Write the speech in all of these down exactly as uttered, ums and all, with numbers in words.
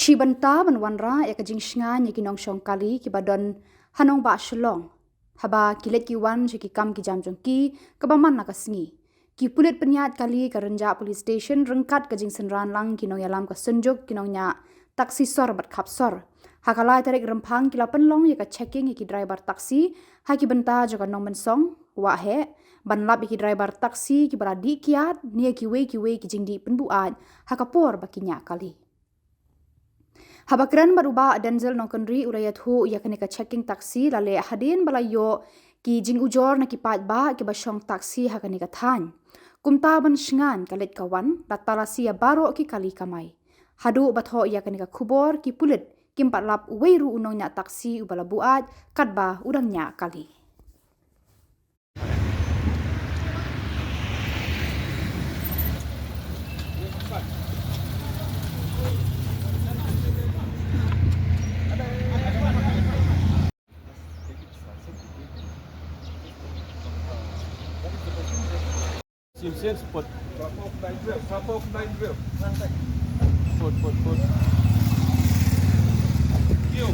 Shi bynta ban wanrah ïa ka jingshngaiñ ïa ki nongshong kali kiba don ha nongbah Shillong haba ki leit ki wan sha ki kam ki jam jong ki kaba man la ka sngi. Ki pulit pynïaid kali ka Rynjah Police Station ryngkat ka jingsynran lang ki nongïalam ka Synjuk ki nongñiah taxi sor bad khap sor. Ha ka lai tarik Rymphang ki la pynlong ïa ka checking ïa ki driver taxi ha ki bynta jong ka nongmynsong, waheh, ban lap ïa ki driver taxi kiba la dih kiad ne ïa kiwei kiwei ki jingdih pynbuaid ha ka por ba ki ñiah kali. Haba kren bad u Bah Denzil Nongkynrih u la ïathuh ïa kane ka checking taxi la leh hadien ba la ïoh ki jingujor na ki paidbah kiba shong taxi ha kane ka thaiñ. Kumta ban shngaiñ ka leit ka wan, la talasi ïa baroh ki kali kamai. Haduh ba thoh ïa kane ka khubor ki pulit kim pat lap uwei ruh u nongñiah taxi uba la buaid katba u dang ñiah kali. Sim, sim, spot. Spot, spot, spot. Yo.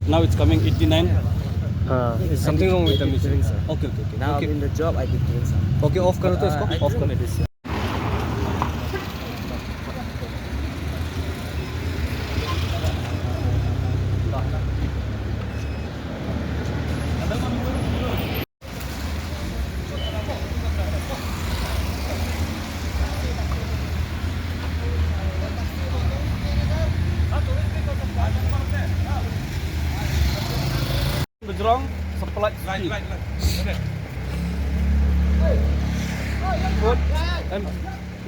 Now it's coming eighty-nine. Uh, it's something wrong with the machine, sir. Okay, okay, okay. Now okay. I'm in the job, I did doing some. Okay, off karo to isko. Uh, I off karo. Bajrong, supply. Right, right, right. Put, em,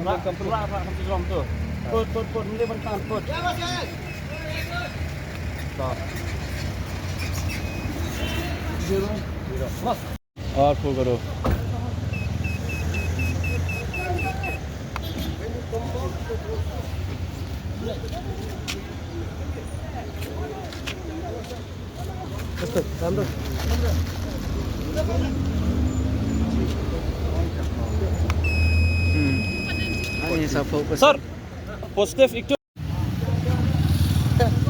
rak, rak, rak, Bajrong tu. Put, put, put, mesti bentang, put. Stop. Zero. Zero. Lost. Ar phew karo. Hmm. Ani sa focus. Sir, positive একটু।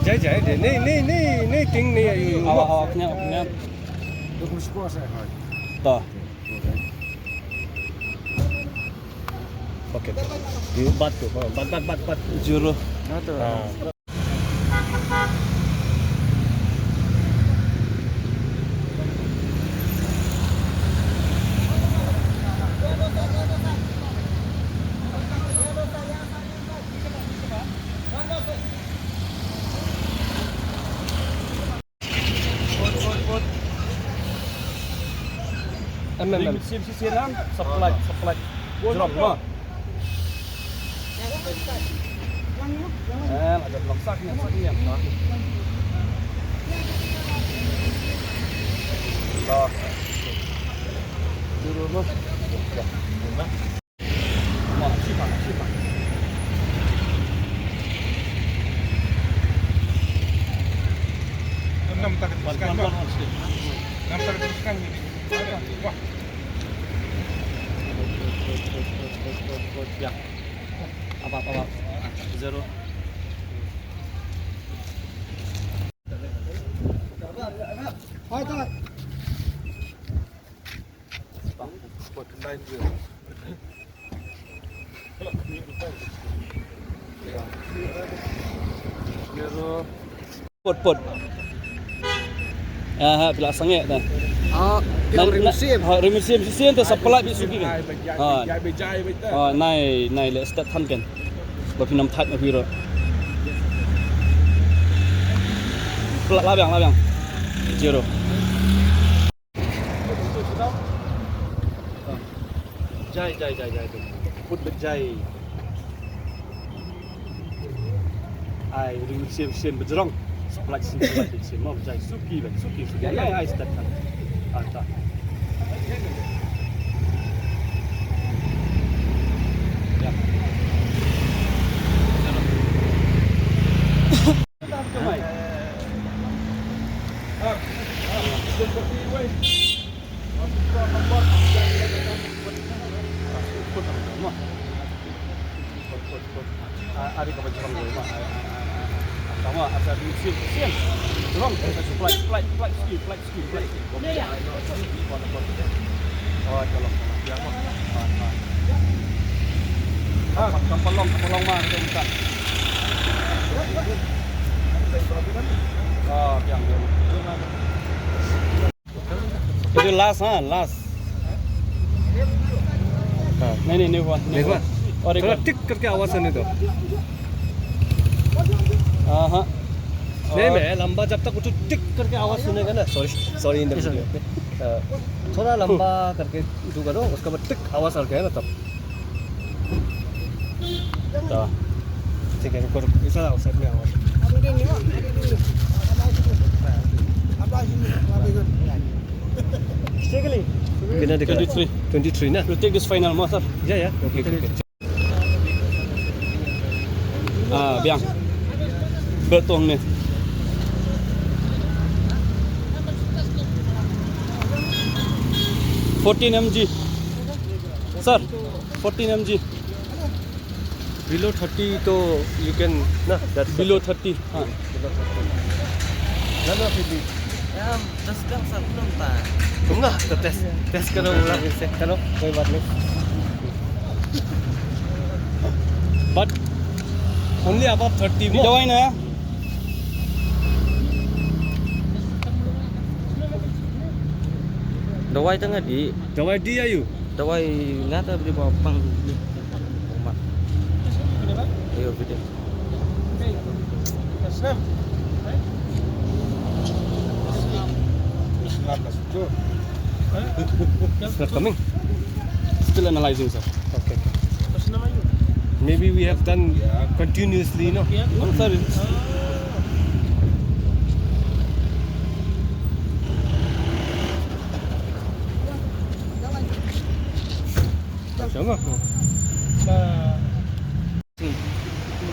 Jai, jai, jai. Nei, nei, nei, nei, ting nei, ayu. Awa, awa, kenya, kenya. To. Okay. Bat tu, bat, bat, bat, bat. Zero. Ah. Em, em, em. Sim, sim, sim, sim, supply, supply. Drop, no? Eh, ada belum sak ni, sak ni apa? Dah. Dulu, no? Ya. Ya. Apa, apa, apa? Zero. Put, put. Ah, ha, phi la sangeh ta. Ah, na, na, rim sim. Ha, rim sim, sim, sim, ta sa palat bit suki kan. Ha. Ha, nai, nai, le start than kan. Ba phin ym thait na phi ruh. Palat la biang, la biang. Zero. Jai, jai, jai, jai. Put ba jai. Ai, ring sim, sim, bajrong. Splaj sim, splaj sim, mo jai. Suki, ba, suki, suki. Ai, ai, start kan. Ah, ta. Ya. ये जो लास्ट, हाँ, लास्ट। हाँ। नहीं, नहीं, नहीं हुआ, नहीं हुआ। और एक थोड़ा बार। टिक करके आवाज आने दो। हाँ, हाँ। नहीं, और मैं लंबा, जब तक वो टिक करके आवाज सुनेगा ना, sorry, sorry, in the video। अ, थोड़ा लंबा करके जो करो, उसके बाद टिक आवाज आ गया ना तब। हाँ। ठीक है, रुको, रुको, ऐसा आओ, साइड में आओ। Kena dia kena. Twenty three. Twenty three na? We'll take this final, ma, sir. Ya, ya. Okay, okay. Ah, biang. Betong ni. Fourteen M G. Sir, fourteen M G. Below thirty to you can, na, that's below thirty. हाँ। Below thirty. ना, ना, फिर भी। हम दस ग्राम से कम था। तुम ना, तो टेस्ट, टेस्ट करो, बोला फिर से। चलो, कोई बात नहीं। But only above thirty. Dawai na? Dawai tengah di. Dawai di ayu. Dawai ngata beri bawa pang. Ayo, video. It's not coming. Still analyzing, sir. Okay. Maybe we have done continuously, no? No, sir. It's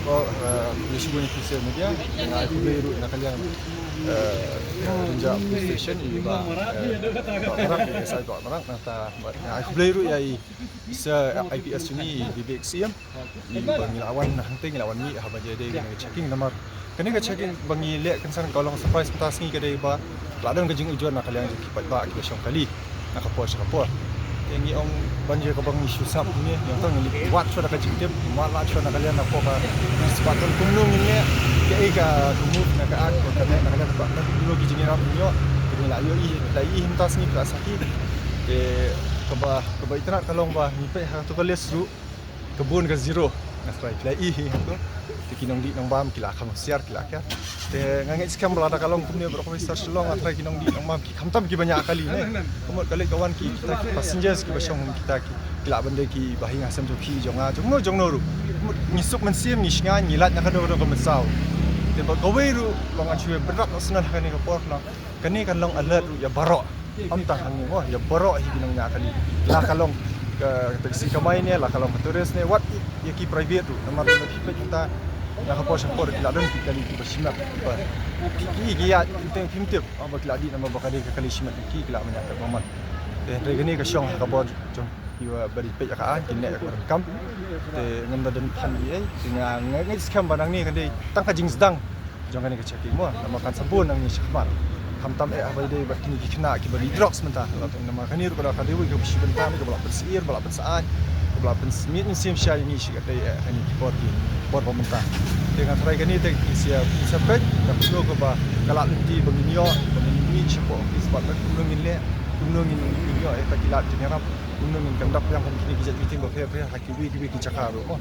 Ko, eh, ïa shibun ïa ki social media, nga ai khublei ruh na ka liang, eh, ka Rynjah Police Station, i Bah, eh, Bah Marak, i S I Bah Marak, nangta bad nga ai khublei ruh ïa i sa I P S jong ngi, i Vivek Syiem, i ba ngi la wan na hangtei, ngi la wan mih haba ïadei bad ka checking namar kane ka checking ba ngi leh kynsan ka long surprise mynta sngi ka dei ba la don ka jingujor na ka liang jong ki paidbah kiba shong kali na ka por sha ka por. Te ngi ong ban ïa kaba ngi shu sap ngi ong tang ngi wad shuwa da ka jingtip, wad lad shuwa na ka liang na ka por ba ngi shu wad tang kumno ngi leh kaei ka move na ka act ba ka leh na ka liang ba kumno ki jingïarap ngi ïoh, te ngi la ïohi, la ïohi mynta sngi phi la sakhi. Te kaba, kaba itynnad ka long ba ngi peit ha kato ka list ruh ka bun ka zero. Nga tharai phi la i hi hato. Te ki nongdih nongbam ki la kham husiar ki la kiar. Te nga ngeit skhem ba lada ka long kumne baroh kawei sar Shillong nga tharai ki nongdih nongbam ki khamtam kiba ñiah kali ne. Ka mut ka leit ka wan ki kita ki passengers kiba shong kita ki, ki lah ban dei kiba ha ïing ha sem jong phi jong nga jong no jong no ruh. Ka mut ngi suk mynsiem ngi shngaiñ ngi lait na kano kano ka mynsaw. Te ba kawei ruh ba ngan shu bynrap noh sngewbha ha kane ka por ka long kane kan long alert ruh ïa baroh. Ym tang hangne mo, ïa baroh hi ki nongñiah kali. La ka long ka taxi kamai ne, la ka long ka tourist ne, wat ïa ki private ruh. Namar ba phi peit mynta na ka por sha ka por ki la don ki kali kiba shimet kiba ki, ki ïaid, phim tip, phim tip ba ki la dih namar ba ka dei ka kali shimet ki, ki la ñiah pep bamon. Te hynrei kane ka shong ha ka bor jong kiba, ba dei peit ïa ka aiñ, ki neh ïa ka donkam. Te ngam da don than ei ei, te nga ngeit skhem ba nangne kan dei tang ka jingsdang jong kane ka checking mo, namar kan sa bun nangne shakhmat. Khamtam eh haba ïadei bad kine ki khynnah kiba ri drugs mynta. Namar kane ruh ka dei kawei kaba shi bynta ne kaba la pynsyier, ba la pynsyaid, kaba la pynsmit mynsiem sha ïa ngi shi katdei eh kane ki por ki por ba mynta. Te nga tharai kane te ngin sa, ngin sa peit na kumno kaba ka la lynti ba ngin ïoh, ba ngin mih shapoh office bad kumno ngin leh, kumno ngin ïoh ïa kita ki lad jingïarap, kumno ngin conduct ïa kine ki jait meeting bapher bapher ha kiwei kiwei ki jaka ruh mo.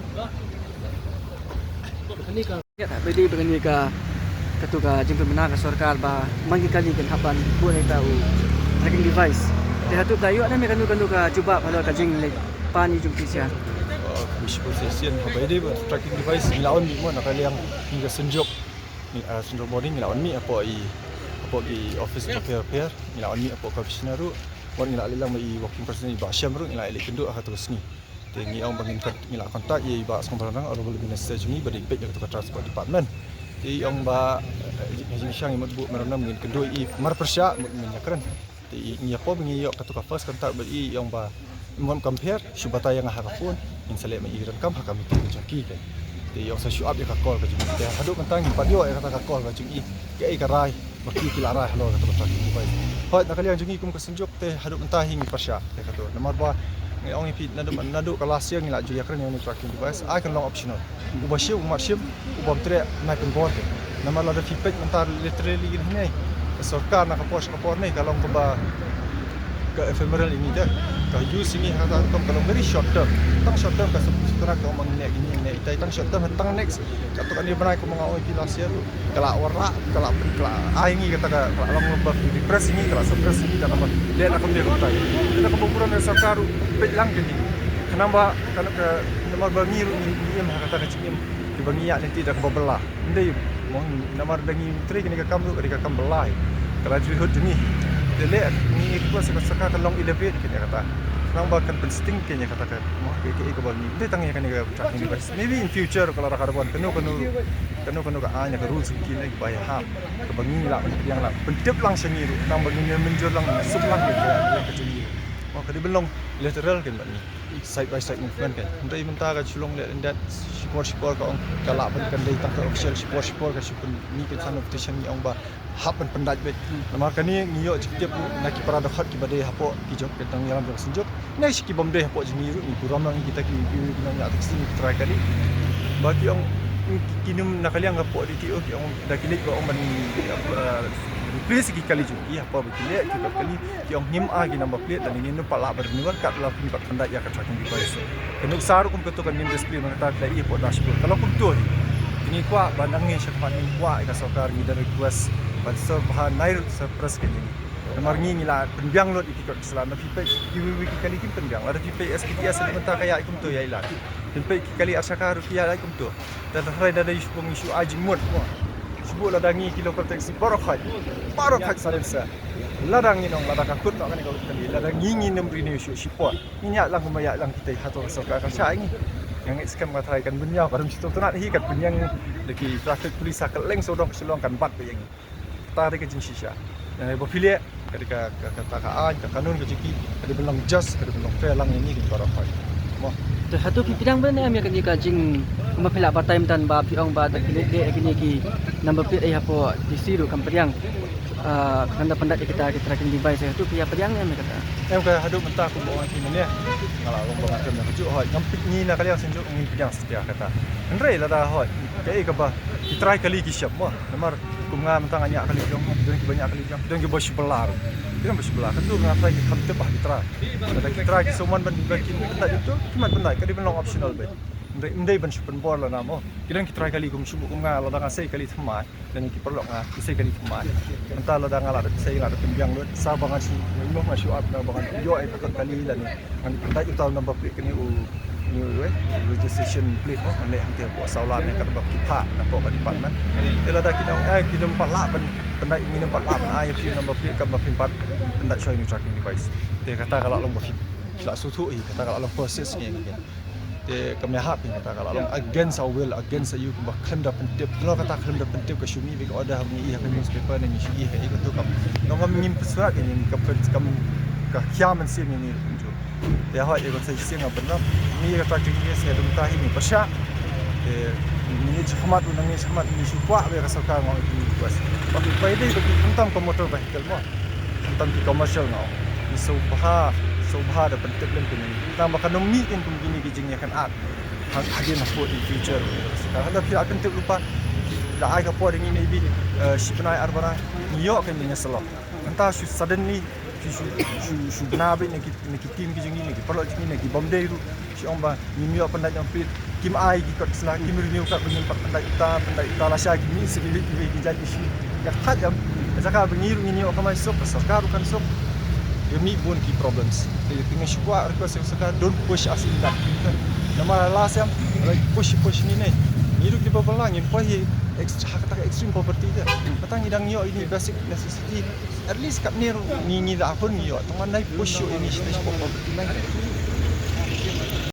Ba dei ba kane ka, kato ka jingpynbna ka sorkar ba man ki kali kin hap ban buh ïa ka u tracking device. Te hato ka ïoh ne em kano kano ka jubab halor ka jingleh pan jong phi sha. Uh, Police Station, haba ïadei bad tracking device ngi la wan mih mo na ka liang ngi ka Saint George, ngi, uh, Saint George Boarding ngi la wan mih hapoh i, hapoh i office bapher bapher, ngi la wan mih hapoh Commissioner ruh. Wat ngi la leit lang bad i working president i Bah Shem ruh ngi la leit kynduh ha kato ka sngi. Te ngi ong ba ngin kon-, ngi la contact ïa i Bah Sniawbhalang, Honorable Minister jong ngi ba dei peit ïa kato ka Transport Department. Te i ong ba, eh, ha jingshisha ngi mut buh memorandum ngin kynduh ïa i mar pyrshah mut ngin ïakren. Te i ong ïa phi ba ngi ïoh kato ka first contact bad i, i ong ba mut compare shu batai ïa nga ha ka phone, ngin sa leh ma i ruh kam ha ka meeting jong ki. Te ïoh sa shu ap ïa ka call ka jong ngi. Te haduh mynta ngim pat ïoh ïa kata ka call ka jong ngi. Kaei ka rai ba ki, ki la rai halor kata ka tracking device. Hooid, na ka liang jong ngi kum ka Synjuk te haduh mynta hi ngi pyrshah ïa kato. Namar ba ngi ong ïa phi naduh, naduh ka last year ngi la ju ïakren ïa une u tracking device. Ai kan long optional. Uba shim, u mat shim, u bym treh, nai pynbor te. Namar lada phi peit mynta literally ïa kine, ka sorkar na ka por sha ka por ne ka long kaba, ka ephemeral ïa ngi te. Ka use ïa ngi ha kata ka rukom ka long very short term. Tang short term ka sep-, sep-, ka ong ngi neh, ngi neh, tai tang short term, tang next. Kato kane bnai kumba nga ong ïa phi last year, ka la wanrah, ka la pyn-, ka la ai ngi kata ka, ka la long ba repress ïa ngi, ka la suppress ïa ngi, kata ba leh na kumne kumtai. Kata ka burom ïa sorkar ruh peit lang ïa ngi. Khnang ba, khnang ka, namar ba ngi ruh ngi, ngi im ha kata ka jingim kiba ngi ïaid lynti da kaba bylla. Ym dei, mo, namar da ngi trei kane ka kam ruh, ka dei ka kam bylla hi. Ka livelihood jong ngi. Te leh ngi request ïa ka sorkar kan long elevate kane kata. Khnang ba kan pynsting kane kata ka, mo, ka, ka, kaba ngi. Ym dei tang ïa kane ka tracking device. Maybe in future ka la da ka da ban kano kano, kano kano ka aiñ, ka rules ki ne kiba ïahap. Kaba ngi lah ban pdiang, lah pyntip lang sha ngi ruh. Khnang ba ngin ïa mynjur lang, suk lang ïa ka, ïa ka jong ngi ruh. Mo, ka dei ban long lateral kan bad ngi. Side by side movement kan. Hynrei mynta ka shu long leh lyndet, shipor shipor ka ong ka lah ban, kan dei tang ka official, shipor shipor ka shu pyn-, ngi pynsan notification ngi ong ba hap ban pyndait beit. Hmm. Namar kane ngi ïoh jingtip na ki para dkhot kiba dei hapoh ki jong ka dang ïalam jong ka Synjuk. Ne shi ki bym dei hapoh jong ngi ruh ngi burom lang ïa kita ki, ki, ki nongñiah taxi, ngi trai kali. Ba ki ong ki, ki nym na ka liang hapoh D T O ki ong da ki leit ba ong ban, eh, replace ki kali jong ki hapoh ba ki leh ki kot kali. Ki ong ngim ai ki number plate, lane ngin nym pat lah ban renewal kat lada phim pat pyndait ïa ka tracking device. Ka nuksa ruh kum kato kan nym display, mynta ka i hapoh dashboard. Ka long kumto hi. Te ngi kwah ba nangne shakhmat ngi kwah ïa ka sorkar, ngi da request ban sor bha nai ruh suppress ka jong ngi. Namar ngi ngi la pynbiang lut ïa ki kot ki sla, lada phi peit kiwei kiwei ki kali kim pynbiang. Lada phi peit S P T S ruh mynta ka ïaid kumto ïa i lad. Phi peit ki kali Arshaka ruh ki ïaid kumto. Te hynrei lada shu, shu ai jingmut. Shu buh lada ngi ki local taxi baroh khoit. Baroh khoit silencer. Lada ngi nong, lada ka kut noh kane ka kali, lada ngi ngi nym renew shuh shipor. Ngi ïaid lang kumba ïaid lang kita, hato ka sorkar kan shah ïa ngi? Nga ngeit skhem ka tharai kan bynñiaw, ka dum shu tong tnat hi, kan bynñiaw da ki traffic police ha kylleng sawdong ka Shillong, kan bat beit ïa ngi. Kata dei ka jingshisha. Lane ba phi leh, ka dei ka, ka, kata ka aiñ, ka kanun ka jong ki, ka dei ban long just, ka dei ban long fair lang ïa ngi ki baroh khoit. Mo. Te hato phi pdiang bha ne em ïa kane ka jing, kumba phi la batai mynta ba phi ong ba da ki leit leh ïa kine ki number plate ei hapoh D C ruh kam pdiang. Ah, khnang da pyndait ïa kita ki tracking device, hato phi ïa pdiang ne em ïa kata? Em, ka haduh mynta kumba ong ïa phi mynne, nga la long ba nga khlem da kajuh, hooid, ngam pdiang, ngi na ka liang Synjuk ngim pdiang satia kata. Hynrei lada hooid, kaei kaba ki trai kali ki shem, mo. Namar kum nga mynta nga ñiah kali jong, don kiba ñiah kali jong, don kiba shu bylla ruh. Ki don ba shu bylla, katu nga trai ki kham tip ha ki trai. Lada ki trai ki sngewman ban, ban kin pyndait ïa uto, ki mat pyndait, ka dei ban long optional beit. Ym dei, ym dei ban shu pynbor lana, mo. Ki don ki trai kali kum shu buh kum nga, lada nga sei kali thymmai, lane ki paralok nga ki sei kali thymmai. Mynta lada nga la da sei, la da pynbiang lut, sa ba ngan shu, nga shu ap na ba ngan ïoh ïa ka kot kali lane ngan pyndait uta u number plate kane u, u, u, eh, registration plate, mo, ngan leh hangtei hapoh Sawla ne katba ki phah na pok ka department. Te lada ki ong, eh, ki nym pat lah ban pyndait, ngi nym pat lah ban ai ïa phi u number plate katba phim pat pyndait shwa ïa u tracking device. Te kata ka la long ba phi, phi la sngewthuh hi, kata ka la long process ne. Te kam ïahap hi, kata ka la long against our will, against our, kumba khlem da pyntip. Lada kata khlem da pyntip ka shu mih beit ka order, ha ngi ïohi ha ka newspaper ne ngi shu ïohi ha kaei kato kam. Nongam ngim pyrshah ïa ngi, ka pyn-, kam, ka khia mynsiem ïa ngi kumjuh. Te hooid, ïa ka sa shisien nga pynlong. Ngi ïa ka tracking device ïa dum ta hi ngi pyrshah. Te ngi shakhmat, ngi shakhmat ngi shu kwah ba ïa ka sorkar ngin ïa request. Ba ki pynbeit ba ki khamtam ka motor vehicle, mo. Khamtam ki commercial, mo. Ngi sngewbha, sngewbha da pyntip lem kumne. Tang ba kan ym mih kum kine ki jingïakynad ha, hadien, hapoh in future. Ka hynda phi la pyntip lypa, la ai ka por ïa ngi maybe, eh, shi bnai ar bnai, ngi ïoh kan ïa ngi sa long. Mynta shu suddenly, shu, shu, shu, shu bna beit na ki, na ki team ki jong ngi, na ki paralok jong ngi, na ki bym dei ruh. Shu ong ba ngim ïoh pyndait number plate, kim ai ki kot sla, kim renew kat ba ngin pat pyndait uta, pyndait uta, lashai ki mih sha kiwei kiwei ki jait ki shu. Ka thait em, ka jaka ba ngi ruh ngin ïoh kamai suk, ka sorkar ruh kan suk. Ïa mih bun ki problems. Te, te nga shu kwah request ïa ka sorkar, don't push us in that. Namar la sem, like, push, push ngi ne. Ngi ruh kiba bylla ngim poi hi ex-, ha kata ka extreme poverty te. Kata ngi dang ïoh ïa ki basic necessity. At least katne ruh ngi, ngi la hun ngi ïoh. Tang nai push ïa ngi sha sha poverty line.